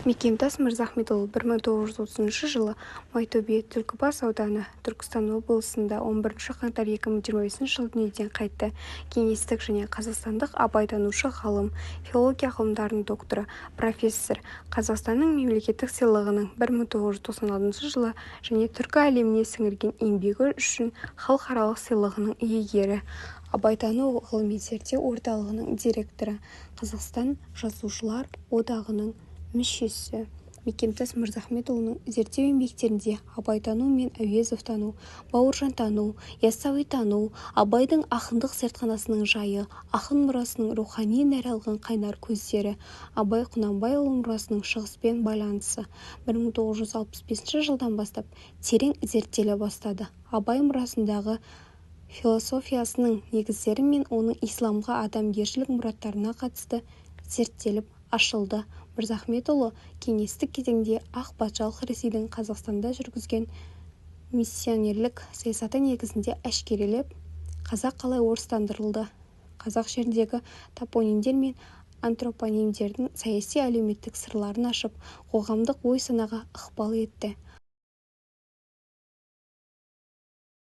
Мекемтас Мырзахметұлы 1930 жылы Майтөбе, Түлкібас ауданы, Түркістан облысында 11 қаңтар 2025 жылы дүниеден қайтты. Кеңестік және қазақстандық абайтанушы ғалым, филология ғылымдарының докторы, профессор, Қазақстанның Мемлекеттік сыйлығының 1996 жылы және Түркі әлеміне сіңірген еңбегі үшін халықаралық сыйлығының иегері, Абайтану ғылыми-зерттеу орталығының директоры, Қазақстан Жазушылар одағының мүшесі. Мекемтас Мырзахметұлының зерттеу еңбектерінде абайтану мен әуезовтану, бауыржантану, яссауитану, Абайдың ақындық зертханасының жайы, ақын мұрасының рухани нәр алған қайнар көздері, Абай Құнанбайұлы мұрасының Шығыспен байланысы 1965 жылдан бастап терең зерттеле бастады. Абай мұрасындағы философиясының негіздері мен оның исламға адамгершілік мұраттарына қатысы зерттеліп ашылды. Мырзахметұлы кеңестік кезеңде ақ патшалық Ресейдің Қазақстанда жүргізген миссионерлік саясаты негізінде әшкерелеп, қазақ қалай орыстандырылды, қазақ жеріндегі топонимдер мен антропонимдердің саяси-әлеуметтік сырларын ашып, қоғамдық ой-санаға ықпал етті.